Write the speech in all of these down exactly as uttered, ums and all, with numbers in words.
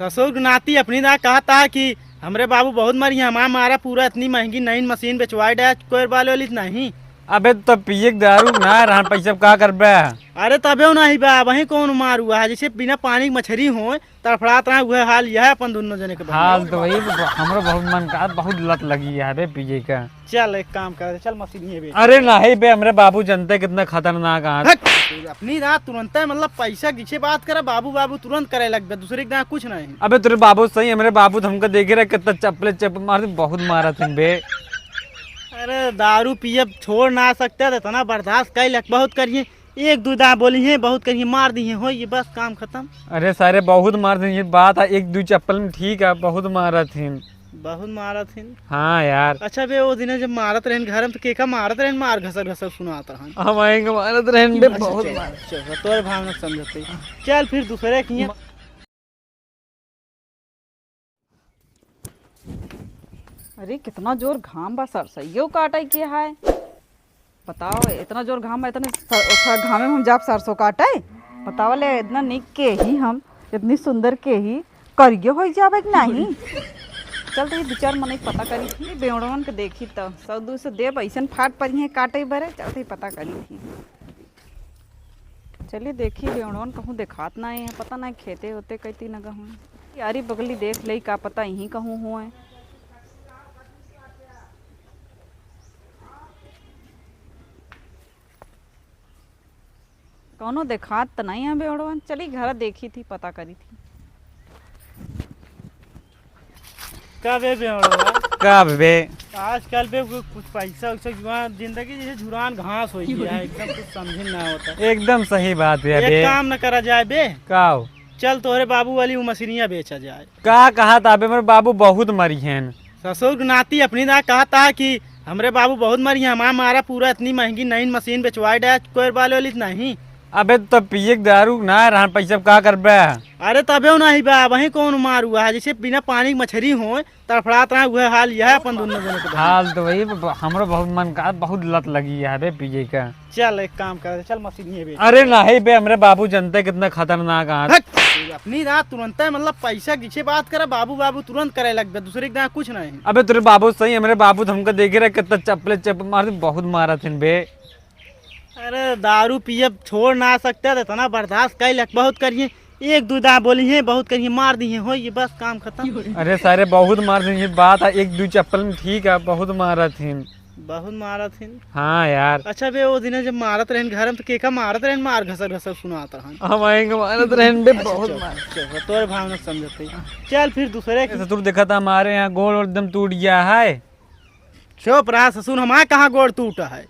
ससुर के नाती अपनी ना कहता है कि हमरे बाबू बहुत मरी हैं, हमार मारा पूरा इतनी महंगी नई मशीन बेचवाए डाया, कोयर बाले वाली नहीं। अबे तो पिए के दारू ना रहन, पैसा का करबे? अरे तबे नहीं बा, वही कौन मार हुआ है, जैसे बिना पानी के मछरी हो तड़फड़ात रहा, वह हाल यह है अपन दोनों जने के बा। हाल तो वही, हमरो बहुत मन का, बहुत लत लगी है बे पिए का। चल एक काम कर, चल मशीन ये बेच। अरे नहीं बे, हमरे बाबू जनते कितना खतरनाक है। हट! अपनी रात तुरंत है, मतलब पैसा किसे बात करे, बाबू बाबू तुरंत करे लग बे, दूसरे के यहाँ कुछ नहीं। अबे तेरे बाबू सही, हमरे बाबू तो हमको देखे रहे कितना चप्पले चप्पल मार दे, बहुत मारा थे बे। अरे दारू पिए छोड़ ना सकते तो इतना बर्दाश्त कर लग, बहुत करिए। एक दू दाँय बोली हैं, बहुत कहीं मार दी हैं, हो ये बस काम खतम। अरे सारे बहुत मार दी, ये बात है, एक दू चप्पल में ठीक है, बहुत मारत हिन। बहुत मारत हिन। हाँ यार। अच्छा बे, वो दिन जब मारत रहन घर में तो केका मारत रहन, मार घसर घसर सुनात रहन। हम आएंगे मारत रहन बे, अच्छा, बहुत चल, मार। चल, तोर भावना समझते। चल फिर दूसरे की म- अरे, कितना जोर घाम बा, सरसइयो काटे के है। बताओ, इतना जोर घाम बा, इतने स-, स-, घामे में हम जाब सरसों काटे? बताओ ले, इतना निक के ही हम, इतनी सुंदर के ही, करिए होई जाबे कि नहीं? चल, तो ये दो चार मनई पता करी थी, बेवड़वन के देखी तो, सौ दू सौ देब, ऐसन फाट परी हैं काटे बरे, चल, तो ये पता करी थी। चलिए देखी, बेवड़वन कहूँ देखात ना है, पता ना खेते होते कैती न कहूँ। यारी बगली देख ले, का पता यहीं कहूँ हुए। कौनो देखात त नहीं है बेवड़वन, चली घर देखी थी, पता करी थी। का बे बेवड़वा? का बे? आजकल बे कु-, कुछ पैसा वैसा जुआ, जिंदगी जैसे झुरान घास हो गया है, एकदम कुछ समझे ना होता। एकदम सही बात है एक बे। काम न करा जाए बे। का हो? चल तोहरे बाबू वाली वो मशीनिया बेचा जाए। का कहा था बे, मेरे बाबू बहुत मरी हैं। ससुर के नाती अपनी ना कहता है कि हमरे बाबू बहुत मरी हैं, हमार मारा पूरा इतनी महंगी नई मशीन बेचवाए डाया, कोयर बाले वाली नहीं। अबे तो पिए के दारू ना रहन, पैसा का करबे? अरे तबे नहीं बा, वही कौन मार हुआ है, जैसे बिना पानी के मछरी हो तड़फड़ात रहा, वह हाल यह है अपन दोनों जने के। हाल तो वही, ब-, हमरो बहुत मन का, बहुत लत लगी है बे पिए का। चल एक काम कर, चल मशीन ये बेच। अरे नहीं बे, हमरे बाबू जनते कितना खतरनाक है। हट! अपनी रात तुरंत है, मतलब पैसा किसे बात करे, बाबू बाबू तुरंत करे लग बे, दूसरे के यहाँ कुछ नहीं। अबे तेरे बाबू सही, हमरे बाबू तो हमको देखे रहे कितना चप्पले चप्पल मार दे, बहुत मारा थे बे। अरे दारू पिए छोड़ ना सकते तो इतना बर्दाश्त कर लग, बहुत करिए, एक दू दाँय बोली हैं, बहुत करिए मार दी हैं, हो ये बस काम खतम। अरे सारे बहुत मार दी, ये बात है, एक दू चप्पल में ठीक है, बहुत मारा थे। बहुत मारत हिन। हाँ यार। अच्छा बे, वो दिने जब मारत रहन घर में, तो केका मारत रहन, मार घसर घसर सुनात रहन। हम आएंगे मारत रहन बे, अच्छा, बहुत चुप, मार। चुप, तोर भावना समझत हई। चल फिर दूसरे की। ससुर देखा था हमारे यहाँ गोड़ एकदम टूट गया है। चुप रहा ससुर, हमारा कहाँ गोड़ टूटा है?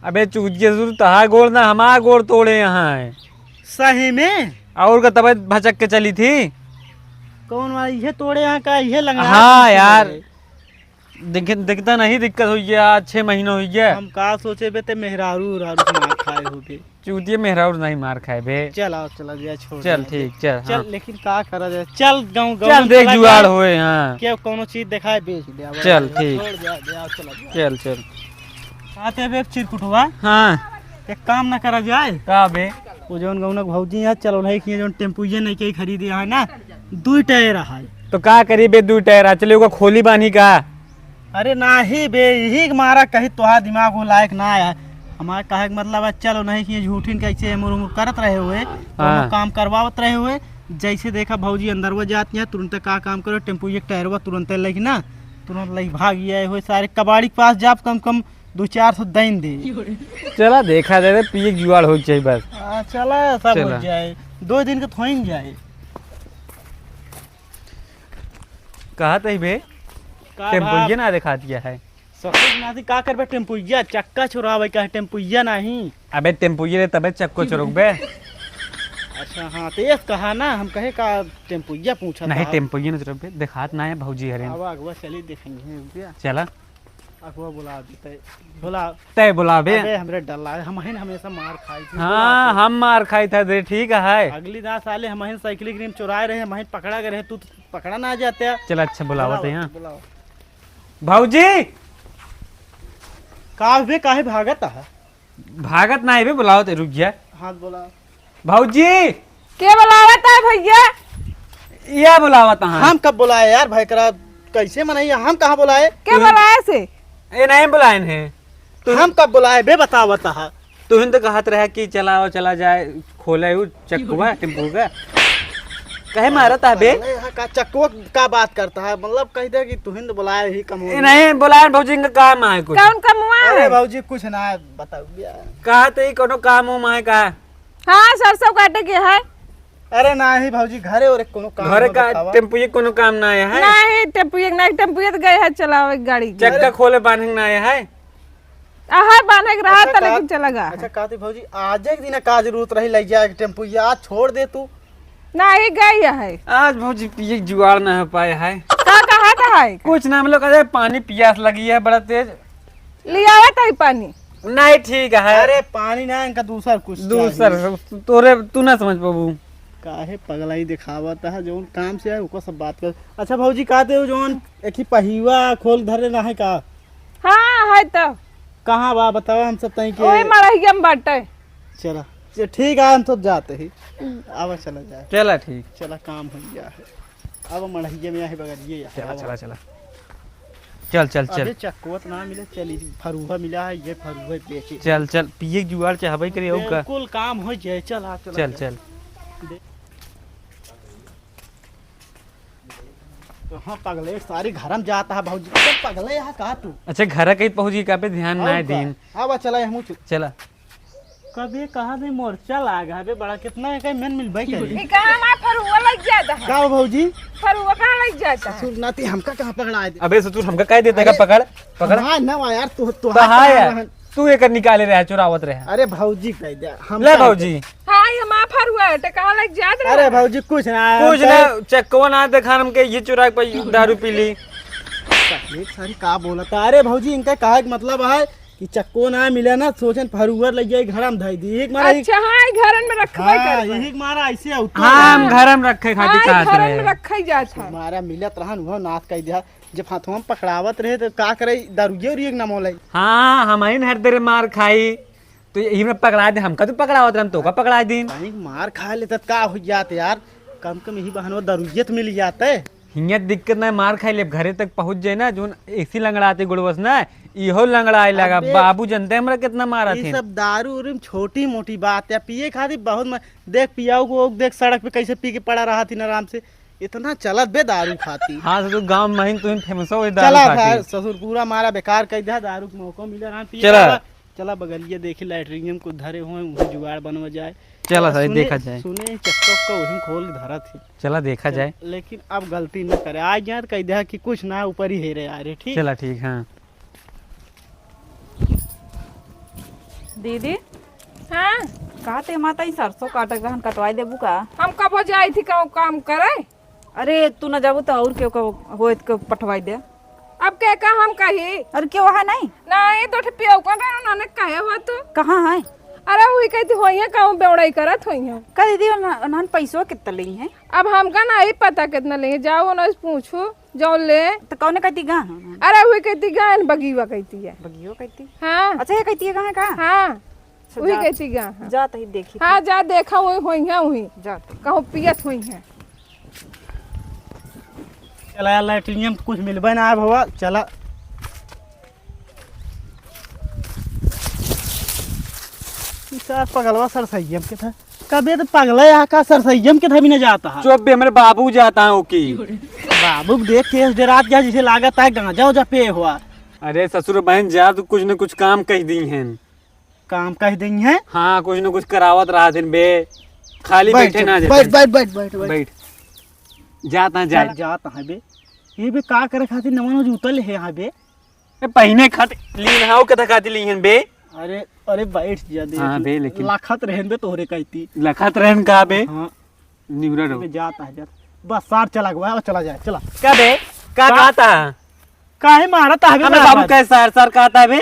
अबे चूतिया ससुर, तहार गोड़ ना, हमारा गोड़ तोड़े यहाँ है। सही में? और का तबीयत भचक के चली थी। कौन वाला ये तोड़े यहाँ का, ये लंगड़ा हाँ यार। देख-, दिखता नहीं, दिक्कत होइ गया, आज छह महीना होइ गया। हम का सोचे बे, ते मेहरारू उहरारू से मार खाए होबे। चूतिया मेहरारू नहीं मार खाए बे। चल आओ, चला जाए, छोड़ चल दे। ठीक, चल, चल, हाँ। लेकिन का करा जाए, चल गाँव, गाँव चल में देख चला जुगाड़ जाए। होए, हाँ। के कौनो चीज देखाए, बेच दे, अब चल, ठीक। छोड़ दे, दे, आओ, चला जाए। चल, चल। आते बे चिरकुटवा। हाँ। एक काम ना करा जाए। का बे? वो जौन गौनक भौजी है, चल उन्हें किए जौन टेम्पुए नहीं के खरीदे है ना, दुई टायर है। तो का करी बे, दुई टायर है, चले ओका खोली बानी का? अरे नाही बे, यही के मारा कहीं तोहार दिमाग वो लायक ना आया। हमारा कहे के मतलब है, चलो नहीं कि ये झूठिन कैसे एमुर उमुर करत रहे हुए, हाँ। काम करवावत रहे हुए, जैसे देखा भौजी अंदर वो जाती है, तुरंत का काम करो, टेम्पू एक टायरवा तुरंत लेके ना, तुरंत लेके भाग गया है, सारे कबाड़ी के पास जाप, कम कम दो चार सौ दैन दे। चला देखा जाए, पिए के जुगाड़ हो जाए बस। हाँ, चला, सब हो चला। जाए, दो दिन के थोइन जाए। कहत ही बे, का टेम्पुइये भाग? ना दिखात गया है। ससुर नाती का करबे टेम्पुइया? चक्का छोड़ावे का है, टेम्पुइया नहीं। अबे टेम्पुइये रे तबे चक्को छोड़बे। अच्छा हाँ, तो ये कहा ना, हम कहे का टेम्पुइया पूछा नहीं, था। टेम्पुइये ना छोड़बे, दिखात ना है भौजी हरेन। अब अगवा चली देखेंगे, रुक जा। चला। अगवा बुला देते, बुला। तय बुलाबे। अबे हमरे डर लागे, हम ही हमेशा मार खाई थी। हाँ, बुला। हम मार खाई था दे, ठीक है। अगली दाँय साले हम ही साइकिल के रिम चुराए रहे, हम ही पकड़ा गए रहे, तू तो पकड़ा ना जाते। चल अच्छा बुलावत है बुलाओ, यहाँ। बुलाओ। भौजी! का बे, काहे भागत है? भागत ना है बे, बुलावत है, रुक जा। हाँ, बुलाओ। भौजी! के बुलावत है भैया? ये बुलावत हैं। हम कब बुलाए यार भाई करा, कैसे मनई, हम कहाँ बुलाए? के तुहिन बुलाए से? ये नहीं बुलाए हैं। तुहिन हम कब बुलाए बे, बतावत हा। तुहिन तो कहत रहा कि चलाओ, चला जाए, खोले उ चक्कुआ, टेम्पू का। कहे मारत है बे? अरे यहाँ का चक्कुआ का बात करता है? मतलब कह दे कि तुहिन तो बुलाए ही कम हो ये गया। नहीं बुलाए, भौजी इनका काम है कुछ। कौन कमुआ अरे है? भौजी कुछ ना है, बताओ यार। कहा तो ही कोनो काम हो माए का? हाँ, सरसों काटे के है। अरे नाही भौजी, घरे और कोनो काम घरे हो का बतावा। टेम्पुए कोनो काम ना आया है? नाही, टेम्पुए के नाही, टेम्पुए तो गए है चलावे गाड़ी के। चक्का अरे। खोले बांधे ना आया है? आहा, बांधे के रहा अच्छा, था, का-, लेकिन चला गा अच्छा, है। कहती भौजी, आज एक दिन का जरूरत रही, लग जाए टेम्पुआ, आज छोड़ दे तू। नाही, गई है। आज भौजी पिए के जुगाड़ ना हो पाए है। का कहा था है? कुछ ना, हम लोग, अरे पानी पियास लगी है बड़ा तेज। लियावत है पानी। नहीं, ठीक है। अरे, पानी ना, इनका दूसर कुछ दूसर, चाहिए। तोरे, तू ना समझ पाबू। काहे पगलाई दिखावत है, जौन काम से है, ओकर सब बात कर। अच्छा भौजी, कहते हो जौन एक ही पहिवा खोल धरे ना है का? हाँ, है तो। कहाँ बा, बतावा, हम सब तई के ओए मड़हिया में बाटे। चला, च-, ठीक है, हम सब जाते ही। आवा, चला जाए। चला, ठीक। चला, काम हो गया है। अब मड़हिया में आहे बगलिए है। चला, आवा। चला, चला। चल, चल, चल। अबे चक्कुआ त ना मिले, चल, ई फरुहा मिला है, ये फरुहा बेचे। चल, चल, पिए के जुगाड़ चाहबे करे, और का? बिल्कुल काम हो जाए, चल, आ, चल, चल, चल। चल। दे-, कहाँ पगले, सारी घर में जाता है भौजी, कब पगले यहाँ का तू? अच्छा, घर कहीं पहुँच गई, का पे ध्यान ना और है का? दीन। आवा, चला, हमहूँ चल। चला। कबे कहा दे मोर्चा लाग हबे बड़ा, कितना है कहीं मेन मिलबे करी। ई कहाँ हमार फरुआ लग जाता है? का हो भौजी? फरुआ कहाँ लग जाता है? ससुर नाती हमका कहाँ पकड़ा दे? अबे ससुर हमका कह देता है अरे, पकड़, पकड़। हाँ ना यार, तू, तू तो हाँ यार, रहन। तू एकर निकाले रहे, चुरावत रहे। अरे भौजी कह दे, हम ले का भौजी। हाँ, ये हमार फरुआ है, तो कहाँ लग जात रहा अरे है? भौजी कुछ ना, कुछ हम ना, चक्कवा ना देखा हमके, ये चुरा के दारू पी ली। तकलीफ सारी का बोलता। अरे भौजी, इनका कहे के मतलब है कि चक्को ना मिले ना, सोचन फरुअर लग जाई, घर में धई दी। एक मारा एक अच्छा, हाँ, ई घरन में रखबे हाँ, करबे। यही मारा ऐसे है, उतर हाँ, हम हाँ। घर में रखे खातिर हाँ, ई कहत घरन रहे। में रखे जात है। मारा मिलत रहन, उहो नाश कर दिया। जब हाथों में पकड़ावत रहे, तो का करे, दारुए उरुए के नाम होले। हाँ, हम ही हर देर मार खाई, तो यही में पकड़ा दे, हमका तो पकड़ावत रहन, तो का पकड़ा दीन। कहीं मार खा ले, तब का हो जात यार, कम कम यही बहानवा दारुए तो मिल जाते। हियाँ दिक्कत ना, मार खाई लेब, घरे तक पहुँच जाए ना, जोन ऐसी लंगड़ाते गुड़वस ना, इहो लंगड़ाए लगा। अबे, बाबू जनते हमरा कितना मारा ई थे। सब दारू उरू में छोटी मोटी बात है, पिए खातिर बहुत म-, देख पियाऊ को, देख सड़क पे कैसे पी के पड़ा रहा थी आराम से, इतना चलत बे दारू खाती। हाँ, ससुर गाँव में ही तो फेमस हो दारू चला खाती। था, ससुर पूरा मारा बेकार कर दिया, दारू के मौका मिला रहा पिए चला। वाला। चला बगलिया देखी, लैट्रिनियम कुछ धरे हुए, उन्हें जुगाड़ बनवा जाए। चला और सारी सुने, देखा जाए। सुने चक्का उक्का वही में खोल के धरा थी। चला देखा चल, जाए। लेकिन अब गलती न करे, आ गया तो कह दिया कि कुछ ना ऊपर ही हेरे आ रहे, ठीक? चला ठीक, हाँ। दीदी। हाँ। कहा ते माता ई सरसों काटे रहन, कटवाई देबू का? हम कब हो जाई थी कहूँ काम करे? अरे, तू ना जाबू तो और केहू का होत के पठवाई दे। अब के का हम कही? अरे, केहू है नहीं? नहीं, तो ठे पियौकन रहे, उन्होंने कहे हो तू। कहाँ है? अरे, वही कहती होई है, कहूँ बेवड़ाई करत होई है। कह दीदी, उन्ह-, उन्हन पैसवा कितना लेई है? अब हमका नहीं पता कितना लेई है, जाओ उन्हें पूछो, जो ले। तो कौने कहती गा है? अरे, वही कहती गा है, बगीवा कहती है। बगीवा कहती? हाँ। अच्छा, ये कहती है गा है का? हाँ। अच्छा, वही जा, कहती गा है। जा तही देखी। हाँ, जा देखा, वही होई है, वही। जा तही। कहूँ पियत होई है। चला यार, लैट्रिनियम तो कुछ मिलबे ना है भवा, चला। ई सार पगलवा सरसैयम के था। कबे तो पगला यहाँ का सरसैयम के था भी ना जाता है। चुप बे, हमरे बाबू जाता है ओकी। बाबू के देख के डरात गया, जैसे लागत है गांजा उजा पे हुआ। अरे ससुर बहन जा, तू कुछ न कुछ काम कह दी हैं। काम कह दी हैं? हाँ, कुछ न कुछ करावत रहा दिन बे, खाली बैठ, बैठे ना बैठ, जाते। बैठ, बैठ, बैठ, बैठ। बैठ। जाता है, जा। चल, जाता है बे। ये बे का करे खातिर नवा नवा जूता ले है यहाँ बे? ए, पहिने खातिर लीन हाउ, कथा खातिर लीन बे? अरे, अरे, बैठ जा दे। हाँ बे, लेकिन लखत रहन बे तोहरे कहती। लखत रहन का बे? हाँ। निवरा रहो। बे, जाता है, जाता। बस सार चला गवा, अब चला जाए, चला। का बे? का का? कहता है? काहे मारत है बे हमरे बार बाबू बार? कहे सार, सार कहता है बे?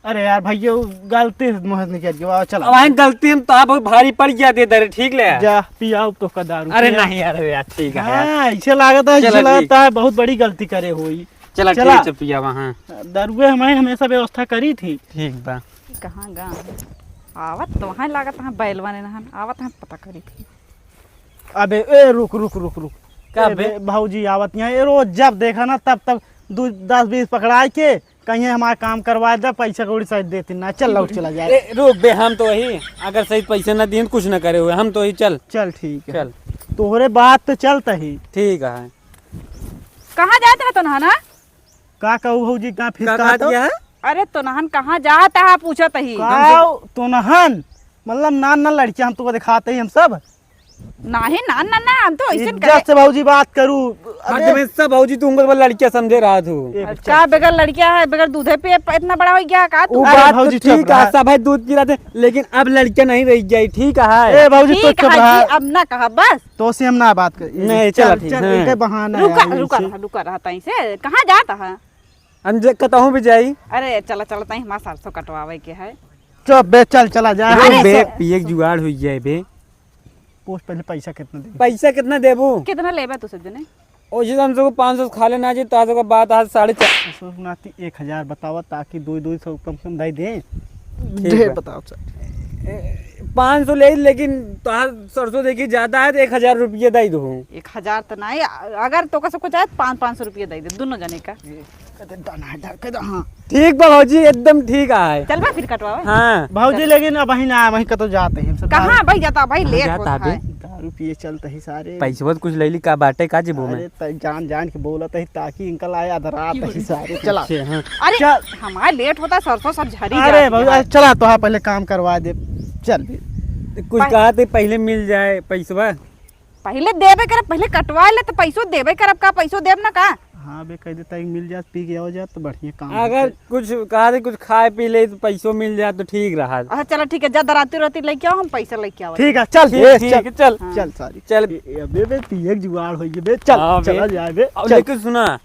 अरे यार भैया, वो गलती से मुँह से निकल गया, चला। अब आए गलती हम तो आप भारी पड़ गया दे दरे, ठीक ले? जा, पियाओ तो का दारू, अरे पिया। नहीं यार, यार, ठीक है यार। हाँ, ऐसे लागत है, चला ऐसे ठीक। लगता है बहुत बड़ी गलती करे होई। चला, चला। ठीक है, पिया वहाँ। दारुए हमारे हमेशा व्यवस्था करी थी। ठीक बा। कहाँ गा है? आवत तो वहाँ लागत है बैलवा ने नहन, आवत है पता करी थी। अबे, ए, रुक, रुक, रुक, रुक। का बे? ए, भौजी आवत यहाँ, ये रोज जब देखा ना, तब, तब दू, दस बीस पकड़ाए के कहीं हमारा काम करवा दे, पैसा कौड़ी सहित देती ना। चल, लौट चला जाए। ए, रुक बे, हम तो वही, अगर सहित पैसे ना दिए, कुछ ना करे हुए, हम तो वही, चल। चल, ठीक है। चल। तोहरे बात तो चलता ही। ठीक है। कहाँ जात रहा तोनहन, हाँ? का कहू भौजी, का फिर का कहा कहत तो? हिया? अरे तोनहन कहाँ जात रहा, पूछत ही। का तोनहन? मतलब नान नान लड़कियाँ हम तुका दिखाते ही हम सब। नाही, ना, ना, ना, हम तो ऐसे इज्जत करे। से भौजी बात करू। हाँ, अरे। तो मैं सब भौजी तू हमको लड़कियाँ समझे रहा तू। ए, अच्छा, बच्चा। बगैर लड़कियाँ है, बगैर दूधे पे प-, इतना बड़ा हो गया का तू? वो अरे बात तो भौजी, चुप ठीक है, रहा। सब है दूध पिलाते, लेकिन अब लड़कियाँ नहीं रह गई, ठीक है? ए भौजी, तो ठीक चुप है रहा। जी, अब ना कहा, बस। तो से हम ना बात कर। नहीं, चला चल, ठीक, चल, हाँ। इनके बहाना रुका, यार, रुका इनसे। रहा, रुका रहा, तई से कहाँ जाता है? हम जे कतहूँ भी जाई। अरे, चला, चला, तई हमार सरसों कटवावे के है। चुप बे, चल, चला जा। अरे, अरे बे, सो- पिए के जुगाड़ हुई जाए बे। पूछ पहले पैसा कितना देबू? पैसा कितना देबू? कितना लेबे तू सब जने? ओ जी, हम सब पाँच सौ खा लेना जी, तो आज का बात आज साढ़े चार। ससुर नाती एक हजार बतावा, ताकि दो, दो सौ कम से कम दे दे। ठीक ढेर बा। बताओ सर। ए, पाँच सौ ले, लेकिन तोहार सरसों देखी ज्यादा है, तो एक हजार रुपये दे दो। एक हजार तो नहीं, अगर तो का सब कुछ आए, पाँच, पाँच सौ रुपये दे दे, दोनों जने का। कदे डन है, डन, कदे, हाँ। ठीक बा भौजी, एकदम ठीक आए। चल बा फिर कटवावे। हाँ। भौजी, चल। लेकिन अब वहीं ना, वहीं कतो जाते हैं हम सब। कहाँ भाई जाता भाई, कहाँ लेट जाता होता बे? है। दारू पिए चलते ही सारे। पैसवा तो कुछ ले ली, का बाटे, का जेबो में? अरे, त जान, जान के बोलत ही, ताकि इनका लाए आधा रात ही सारे। चला। अच्छा, हाँ। अरे, चल। हमारे लेट होता, सरसों सब झरी अरे जाती भौजी, है। अरे चला, तो हाँ, पहले काम करवा दे। चल भी। कुछ पह- कहा थे, पहले मिल जाए पैसवा। पहिले देबे करब, पहिले कटवा ले, तो पैसो देबे करब का, पैसो देब ना का? हाँ बे, कह देता, एक मिल जात, पी के आओ जात, तो बढ़िया काम अगर होते। कुछ कहा थे, कुछ खाए पी ले, तो पैसो मिल जात, तो ठीक रहा। अच्छा, चलो ठीक है, जा दराती रहती लेके आओ, हम पैसा लेके आओ। ठीक है, चल, ठीक, ए, ठीक चल, है, चल। हाँ। चल, सारी। चल। ए, ए, अबे बे, पिए के जुगाड़ होई बे, चल, हाँ बे। चला जाए बे, अब चल। लेकिन सुना,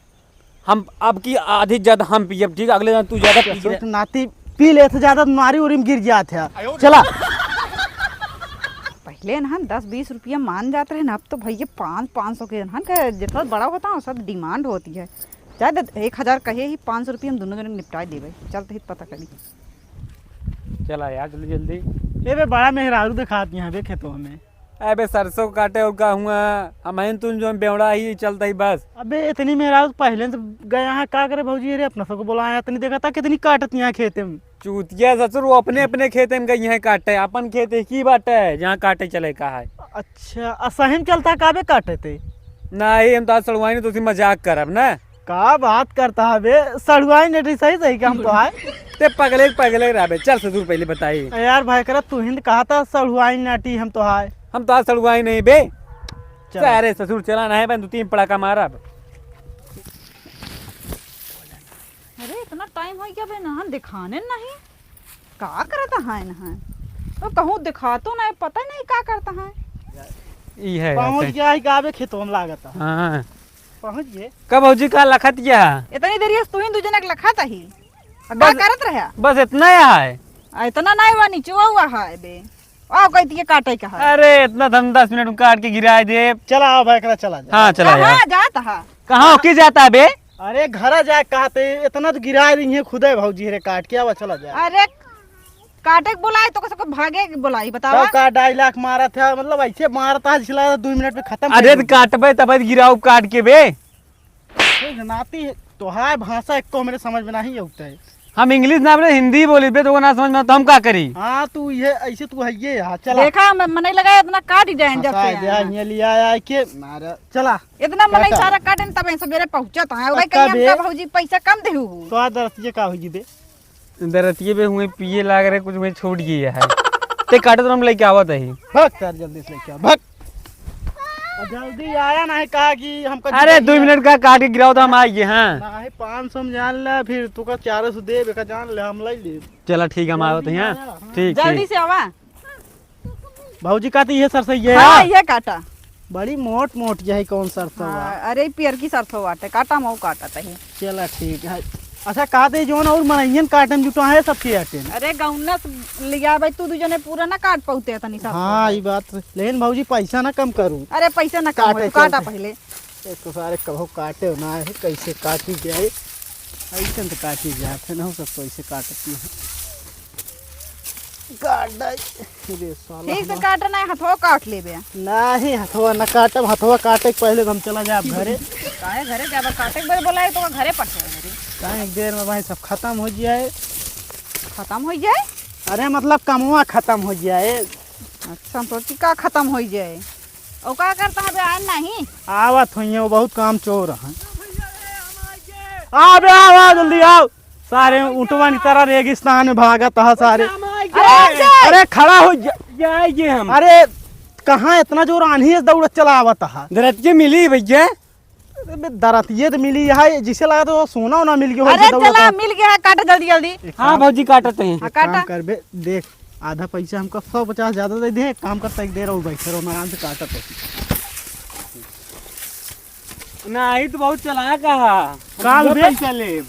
हम अब की आधी ज्यादा हम पियब, ठीक? अगले दिन तू ज्यादा पी ले। सोच नाती पी ले, तो ज्यादा नारी उरी में गिर जात है। चला। पहले ना दस बीस रुपया मान जात रहे ना, अब तो भैया पाँच, पाँच सौ के ना के जितना बड़ा होता है, सब डिमांड होती है। जाए दे, एक हजार कहे ही, पाँच सौ रुपया हम दोनों जने निपटाए देबे। चलते ही पता करी। चला यार, जल्दी जल्दी। ए बे, बड़ा मेहरारू दिखात यहाँ बे खेतों में। अबे सरसों काटे और का हुआ, हम हैं तुम जो बेवड़ा ही चलता ही बस। अबे इतनी मेहरारू पहले से गया है, का करे भौजी रे, अपना सबको बुलाया, इतनी देखा था कितनी काटत यहाँ खेते में। चूतिया ससुर, वो अपने अपने खेते में गई हैं काटे, अपन खेत एक ही बाटे है जहाँ काटे चले का है। अच्छा, आ सही में चलता का बे काटे ते? नहीं, हम तो आज सड़ुआई नहीं, तो उसी मजाक करब ना। का बात करता है बे? सड़ुआई नटी सही सही के हम तो आए। ते पगले पगले रहा बे। चल ससुर पहले बताई। ए यार भाई करा तू हिंद कहा था सड़ुआई नाटी हम तो आए। हम तो आज सड़ुआई नहीं बे। चल। अरे ससुर चला ना है बे, दो तीन पड़ाका मारब। अरे इतना टाइम हो गया बे, नहन दिखाने नहीं। का करता है नहन? तो कहूँ दिखा तो नहीं, पता नहीं का करता है। ई है पहुँच ऐसे। गया है गावे खेतों में लागत है। हाँ। पहुँच गए। कब भौजी का लखत गया? इतनी देर ये तू ही दू जनक लखत ही। आ का बस, करत रहा? बस इतना ही है। आ, इतना नहीं हुआ, नीचे हुआ है बे। आओ कहती है काटे का है। अरे इतना धन दस मिनट में काट के गिराए दे। चला आओ भाई, एकरा चला जा। हाँ चला कहाँ यार। जात है? कहाँ की जाता है बे? अरे घरा जाए कहा ते, इतना तो गिराए रही है खुदे भौजी रे, काट के आवा, चला जाए। अरे काटे के बोलाई तो कसको भागे के बोलाई, बतावा। तो का ढाई लाख मारा था, मतलब ऐसे मारता है, जिसला दो मिनट में खत्म अरे कर तो देता। काटबे तब गिराओ काट के बे। ए, नाती, तोहार भाषा एको मेरे समझ में नहीं होता है। हम इंग्लिश ना बोले, हिंदी बोली बे, तो वो ना समझ में, तो हम का करी? हाँ, तू ये ऐसे तू है ये, हाँ, चला। देखा, म-, मने लगा इतना काट ही जाए जब फंसा से दे, यहाँ। ये लिया आया के, मारा, चला। इतना मने काटा। सारा काटे न, तब सबेरे पहुँचत है। ओए, पक्का कहीं बे। हमका भौजी पैसा कम देहु हो। तो आ दरस ये का होई बे? दरतिये बे हुए पिए लाग रहे, कुछ हुए छूट गई है। ते काटे तो हम लेके आवत ही। भाग यार, जल्दी से लेके आ, भाग। आ, जल्दी आया ना है, कहा कि हमका अरे, दो मिनट का काट के गिराओ तो हम आ गए, हाँ। ना है, पाँच सौ में जान ले, फिर तू का चार सौ देबे का जान ले, हम ले ले। चला ठीक है, हम आवत ही, हाँ। हाँ। ठीक, जल्दी ठीक। से आवा। भौजी का तो ये सरसों ये हाँ, है? ये काटा। बड़ी मोट मोट यही कौन सरसों हाँ, बा? अरे पियर की सरसों बाटे, काटा मऊ काटा तही। चला ठीक है। अच्छा, का दे जोन और मनइयन काटन जुटा है सबके आटे में। अरे गौना से लिया भाई, तू दू जने पूरा ना काट पाउते तनी सरसों। हाँ, ई बात। लेकिन भौजी पैसा ना कम करू। अरे पैसा ना कम काटे हो, काटा चलते। पहले। एक तो सारे कभो काटे हो ना है, कैसे काटी जाए? ऐसे तो काटी जाए, फिर हम सब कैसे काटती है। काट दे। अरे साला ठीक से हमार काट ना, हथवा काट लेबे। नहीं, हथवा न काटब, हथवा काटे के पहले तो हम चला जाब घरे। काहे घरे जाबा? काटे के बदे बोला है तो घरे पठे घरे। काहे एक देर में भाई सब खत्म हो जाए। खत्म हो जाए? अरे मतलब कमवा खत्म हो जाए। अच्छा, हम सोची का खत्म हो जाए। और का करता है बे, आए नहीं? आवत हुई है, वो बहुत काम चोर है। आ बे, आओ, आओ, जल्दी आओ। सारे ऊँटवा की तरह रेगिस्तान में भागत है सारे। अरे, अरे, अरे, खड़ा हो जा। जाएंगे हम। अरे, कहाँ इतना जोर आन्ही है, दौड़त चला आवत है। दरतिये मिली भैया। अरे बे, दरतिये तो मिली है, जिसे लगा तो सोना वोना मिल गया हो, अरे, दौड़त चला, है। मिल गया है, काट जल्दी, जल्दी। एक हाँ, काम, भौजी, काटत हैं। एक हाँ, काटा। काम कर बे, देख, आधा पैसा हमका सौ पचास ज्यादा दे दे, एक काम करता, एक देर और बैठे रहो, हम आराम से काटत है। नाही तो बहुत चालाक हा। काल पूरा बे पैसा लेब।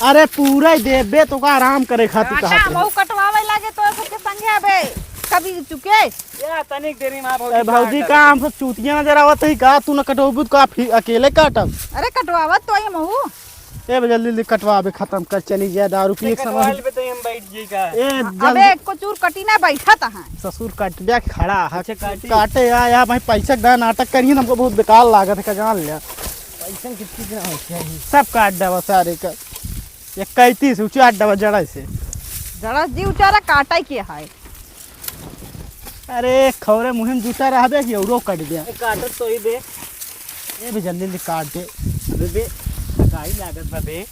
अरे पूरा ही देबे तो का आराम करे खातिर काटा, कहत रहे। मऊ कटवावे लागे तो सबके संगे अबे कभी चुके। या तनिक देरी में भौजी ए भौजी काट का हम सब चूतिया नजर आवत है का? तू न कटोबू तो का फिर अकेले काटब? अरे कटवावत तो आई मऊ। ए बे जल्दी जल्दी कटवावे खत्म कर चली जाए दारू पी एक कटवा समय। लेबे तो हम बैठ जाई का? ए अबे जल्दी। एको चूर कटी ना बैठत है। ससुर कटबिया खड़ा है। अच्छा, काटी। काटे आ, या भाई पैसा का नाटक करिए ना, हमको बहुत बेकार लागत है का जान लिया। पैसा कितनी दिन हो गया है? सब काट देवा सारे का। एक कैती से उचार देवा जड़ा से। जड़ा जी उचारा काटा ही के है। अरे खौरे मुहिम जुटा रहबे कि औरो कट गया। ए, काटत तो ही बे। ए बे जल्दी जल्दी काट दे। अबे बे, थकाई लागत बा बे।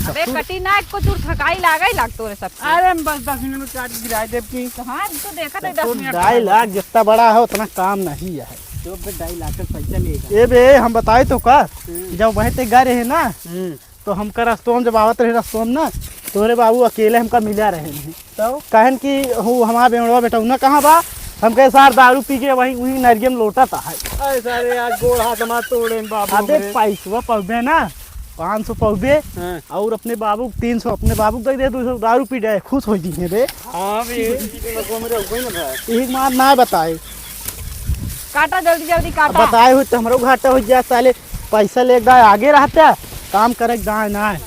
अबे कटी ना, एको चूर थकाई लागे लाग तोरे सब। अरे हम बस दस मिनट में काट गिराए देब की। तो हाँ, तो देखा थे दस तो मिनट ढाई में। लाख जितना बड़ा है उतना काम नहीं है। जो बे ढाई लाख का पैसा लेगा। ए बे हम बताए तो का, हम्म। जब वहीं ते गए रहे ना, हम्म। तो हमका रस्तों में जब आवत रहे रस्तों में ना, तोरे बाबू अकेले हमका मिला रहे नहीं। तो? कहन कि हु हमार बेमड़वा बेटौना कहाँ बा? हम कहे, "सार दारू पी के वहीं, वहीं नरियम लोटत है।" अरे सारे, आज गोड़ हाथ हमार तोड़े न बाबू अबे रे। पैसवा पउबे ना, पाँच सौ पउबे, हाँ। और अपने बाबू के तीन सौ, अपने बाबू के दे दे, दो सौ दारू पी जाए, खुश हो जी बे। हाँ बे, ये तो मेरे ऊपर ही ना था। यही मार ना बताए। काटा जल्दी जल्दी अब काटा। बताए हुई तो हमरो घाटा हो गया साले, पैसा ले एक दाए आगे रहता, काम करे एक दाए ना।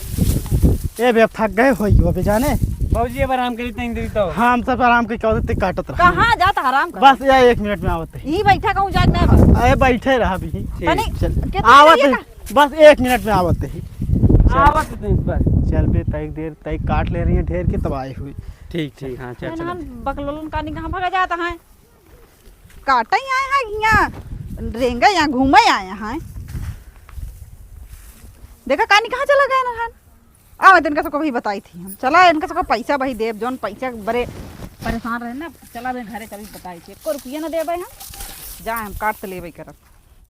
ए बे, अब थक गए होई हो बे जाने। बाबूजी, अब आराम करी तनी देरी तो। हाँ, हम सब आराम के कहते ते काटत रहा। कहाँ जात आराम कर? बस या एक मिनट में आवत है। यहीं बैठा कहूँ जाए ना बस। अरे बैठे रहा भी। ठीक। तनी चल। कितना आवत देर है, का? बस एक मिनट में आवत है। आवत है बस। चल बे, तई देर तई काट ले रही है ढेर के तब आए हुए। ठीक, ठीक, हाँ, चल, चल। हम बकलोलन कानी कहाँ भागा जाता है? काटे आए हैं हियाँ, रेंगे यहाँ घूमे आए हैं। देखा कानी कहाँ चला गए ना हन? आवा, इनका सबको भी बताई थी हम। चला, इनका सबको पैसा वही देब, जौन पैसा बरे परेशान रहे ना। चला बे घरे, कभी बताई थी, एको रुपया ना देबे हम। जाए हम काट से लेबे करब।